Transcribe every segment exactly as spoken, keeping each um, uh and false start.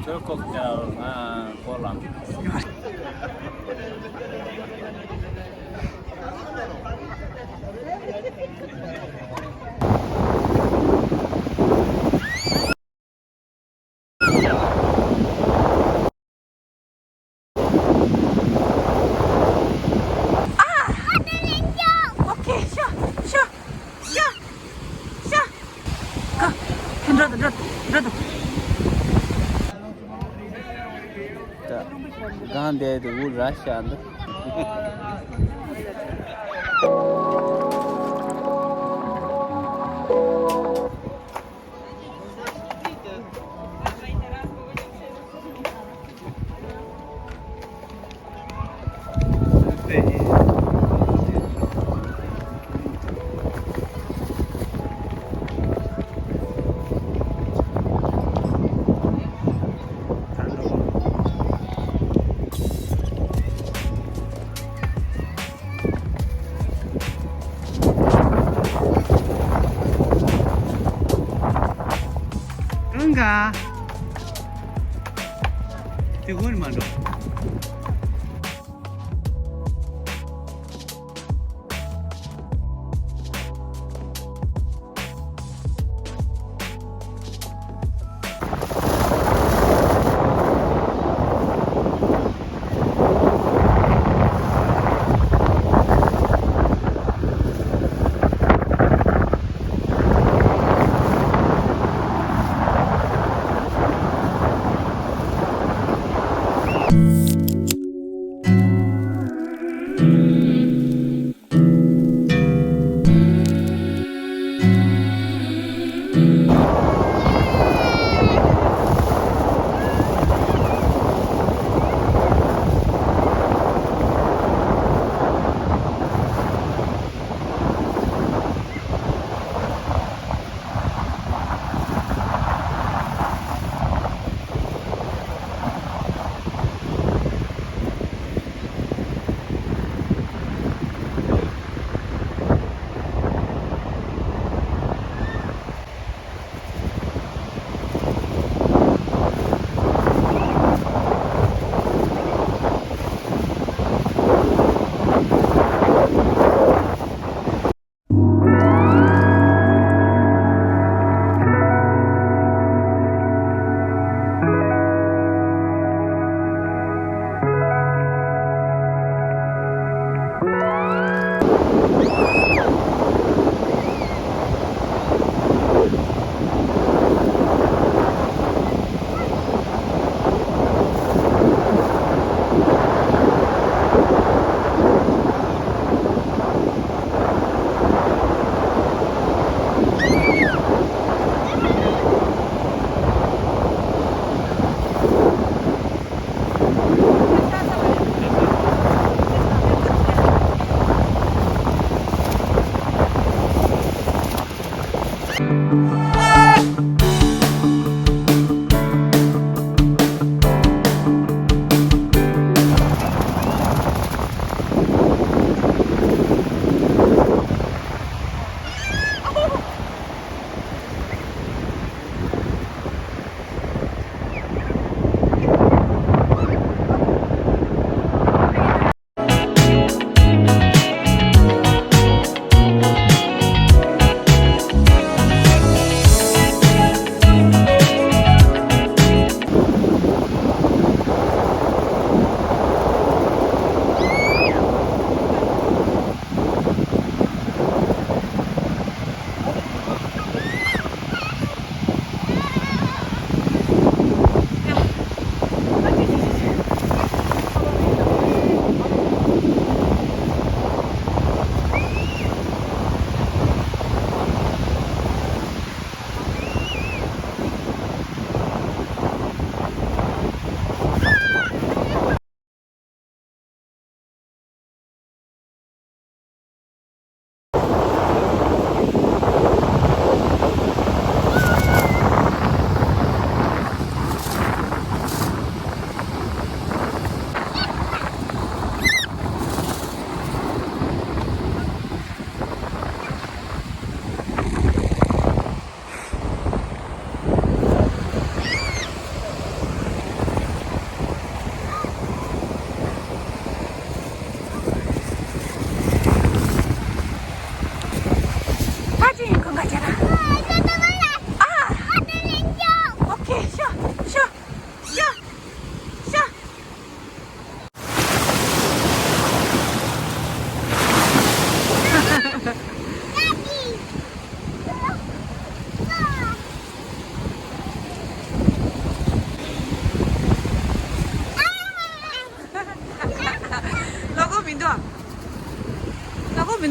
ཁྱོད་ལྐོག་རྒྱག་ང་ལྐོག་ལངས། ཨོ་ཁེ། ཤོ་ཤོ་ཤོ་ཤོ། ག་འགྲོ་དང་འགྲོ་དང་འགྲོ་དང་། ད་གང་བསྡད་དེ་འུ་ར་ཤ་འདུག་གང་ག་དེ་ཀུན་མ་འགྲོ།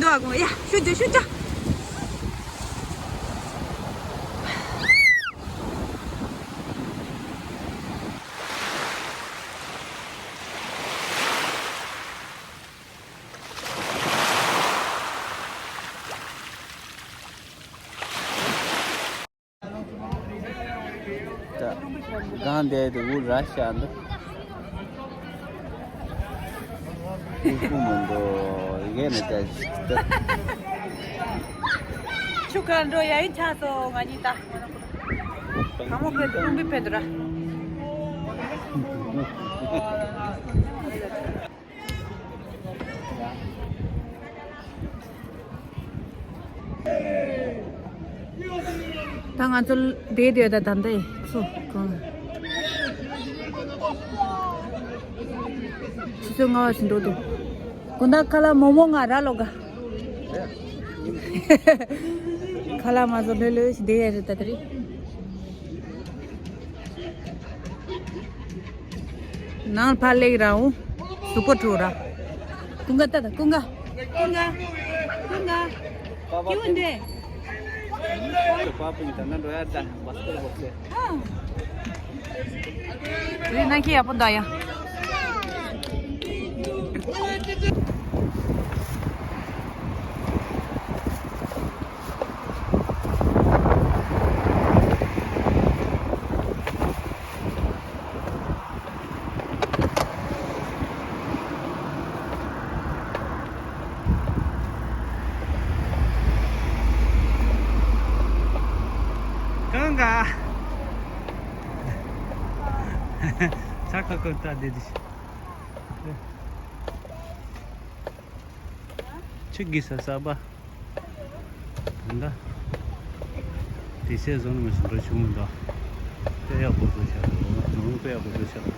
ཡ། ཤུ་རྒྱུ་ཤུ་རྒྱུ། ད་གང་བསྡད་དེ་འུ་ར་ཤ་འདུག་ཀུ་ཀུ་མི་འདུག་ཡི་གེ་ནི་ད་ཆུ་ཁ་འགྲོ་ཡ་ཡིན་ཆ་སོ་ང་གཉིས་ད། གང་མོ་ཕེ་ཀྲུང་པི་ཕེ་འདུག་ར། ད་ང་ཚོ་བསྡད་དེ་ད་ད་འདི་ཚོ་གང་། ཆུ་ཚོད་ལྔ་བ་ཞིག་འགྲོ་འདུག་དགོང་དག་ཁ་ལག་མོག་མོག་ང་ར་ལོག་ག་ཁ་ལག་མ་བཟོ་ལྷོད་ལྷོད་ཞིག་བསྡད་ཡ་རེད་ད་དེ་རེད། ནང་ཕར་སླེབས་ར་འོང་། གཟུགས་པོ་བཀྲུ་ར། ཀུན་དགའ་ལྟ་དང་ཀུན་དགའ། ཀུན་དགའ། ཀུན་དགའ། ཀྱི་འོན་ཏེ། པ་པིན་ད་ན་འགྲོ་ཡ་ད་བ་སྐོར་བོ་ཚེ། ཨ། རི་ན་ཁི་ཡ་པོ་ད་ཡ། གང་ག་ཆ་ཁ་ཁ་ལྟ་བསྡད་དེ། ཆུ་གི་ས་ས་པ། ད་ལྟ། དེ་ཚེ་བཟོ་ནི་མི་ཞིག་འགྲོ་ཆུང་མི་འདུག་དཔེ་ཡག་པོ་བཟོ་བྱ་འདུག་ནོར་དཔེ་ཡག་པོ་བཟོ་བྱ་འདུག